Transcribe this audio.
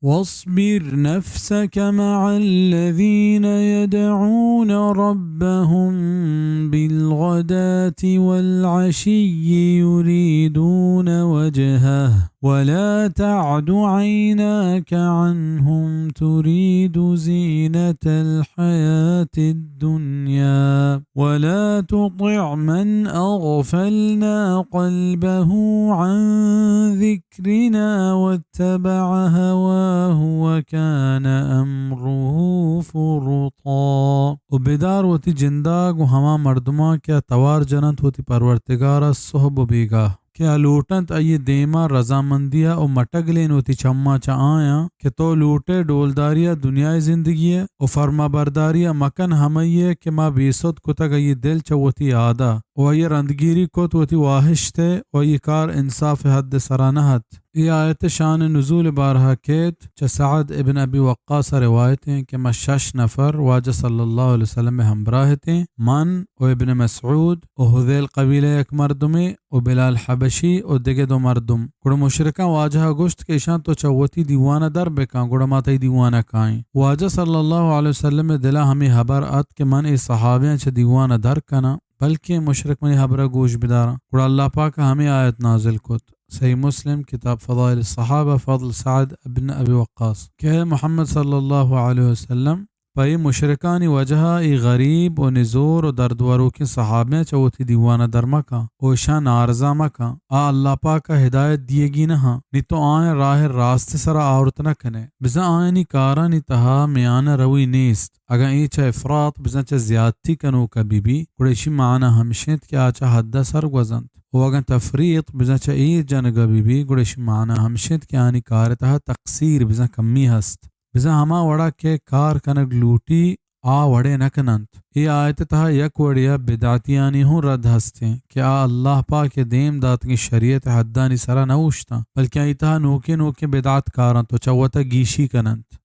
واصبر نفسك مع الذين يدعون ربهم بالغداة والعشي يريدون وجهه ولا تعد عيناك عنهم تريد زينة الحياة الدنيا ولا تطع من أغفلنا قلبه عن ذكرنا واتبع هواه وكان أمره فرطا۔ و بدار وتی جندا گوں ہما مردماں کہ آ توار جننت وتی پرورتگار ء سہب و بیگاہ، کہ آ لوٹنت آئی دیما رضامندی ء و مٹگلین وتی چماں چہ آیاں کہ تو لوٹئے ڈولداری ء دنیائے زندگی ء و فرمابرداری ء مکن ہمئی ء کہ ما بے سد کتگ آئی دل چہ وتی آدا و آئی ء رندگیری کت وتی واہشت ء و آئی کار انصاف ء حد ء سرا نہ ات۔ اے آیت ء شان نزول ء بارہ ء کیت، چہ سعد ابن ابی وقاص ء روایت ایں کہ ما شش نفر واجہ صلی اللہ علیہ وسلم ء ہمبراہ اتیں، من و ابن مسعود و ہذیل قبیلہ ء یک مردمے و بلال حبشی و دگہ دو مردم۔ گڑا مشرکاں واجہ ء گوشت کہ ایشاں تو چہ وتی دیوان ء در بکن، گڑا ما تئی دیوان ء کائیں۔ واجہ صلی اللہ علیہ وسلم ء دل ء ہمے ہبر ات کہ من اے صحابیاں چہ دیوان ء در کناں، بلکیں مشرک منی ہبر ء گوش بداراں۔ گڑا اللہ پاک ء ہمے آیت نازل کت۔ صحیح مسلم، کتاب فضائل الصحابہ، فضل سعد ابن ابی وقاص، کہ اے محمد صلی اللہ علیہ وسلم، پہ اے مشرکانی وجہ ء اے غریب و نزور و دردوروکیں صحابیاں چہ وتی دیوان ء در مکن و اشاں نارضا مکن۔ آ اللہ پاک ء ہدایت دیگی نہ آں، نی تو آیاں راہ راست ء سرا آورت نہ کن ئے۔ بزاں آیانی کارانی تہا میانہ روی نیست۔ اگاں اے چہ افراط، بزاں چہ زیادتی کنوک ء بہ بی، گڑا ایشی معنی ہمش انت کہ آ چہ حد ء سر گوزنت۔ و اگاں تفریط، بزاں چہ ایر جنگ ء بہ بی، گڑا ایشی معنی ہمش انت کہ آنی کار ء تہا تقصیر، بزاں کمی ہست۔ بزاں ہما وڑا کہ کار کنگ لوٹی، آ وڑے نہ کننت۔ اے آیت ء تہا یک وڑے ء بدعتیانی ہوں رد ہستیں کہ آ اللہ پاک ء دیم داتگیں شریعت ء حدانی سرا نہ اوشتاں، بلکیں آئی تہا نوکیں نوکیں بدعت کارنت و چہ وتا گیشی کننت۔